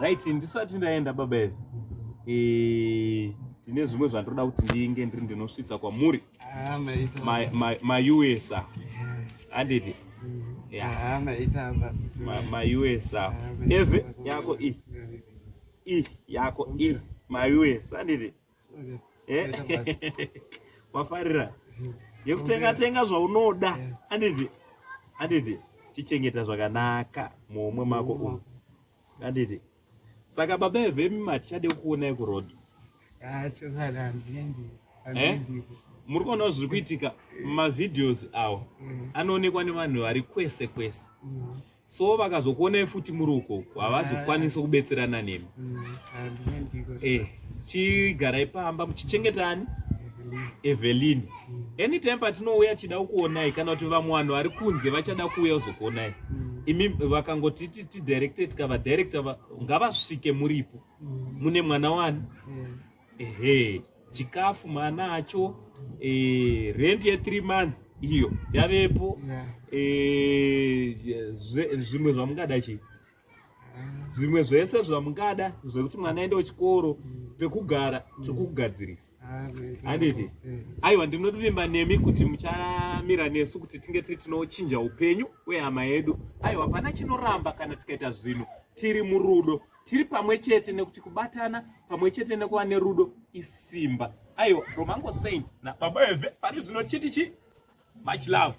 Right, ndisati ndaenda baba evi eh, ndine zvimwe zvandiroda kuti ndinge ndiri ndinosvitsa kwamuri Ah, maita. maUSA handiti? Yeah. Ah, maita basa. MaUSA Ah, maita eve basa. yako i i yako i maUS handiti? Okay. Eh? Maita basa. Wafarira yekutenga tenga zvaunoda handiti? Handiti? Chichengeta zvakanaka muhomwe mako umu handiti? Saka baba evemi hatichade kukuonai kuroad. Ah, chokwadi handiendi. Eh? Handiendiko. Muri kuonawo zviri kuitika mavideos awa anoonekwa nevanhu vari kwese kwese. So vakazokuonai futi muri ukoko havazokwanisi kubetserana nemi. Handiendiko. Chigarai pamba muchichengetani Evelyn. Anytime patinouya tichida kukuonai kana kuti vamwe vanhu vari kunze vachada kuuya kuzokuonai, imi vakangoti tidirecte tikavadirecta ngavasvike muripo mune mwana wani. Ehe, chikafu maanacho, rent ye3 months iyo yavepo. Zvimwe zvamungada chii? Zvimwe zvese zvamungada zvekuti mwana aende kuchikoro, pekugara, tiri kukugadzirisa. Ah, maita Handiti? basa. Aiwa, ndinotovimba nemi kuti muchamira nesu kuti tinge tiri tinochinja upenyu hwehama yedu. Aiwa, pana chinoramba kana tikaita zvinhu tiri murudo, tiri pamwe chete, nekuti kubatana pamwe chete nekuva nerudo isimba. Aiwa, from Uncle Saint nababa Eve pari zvino tichiti chi much love.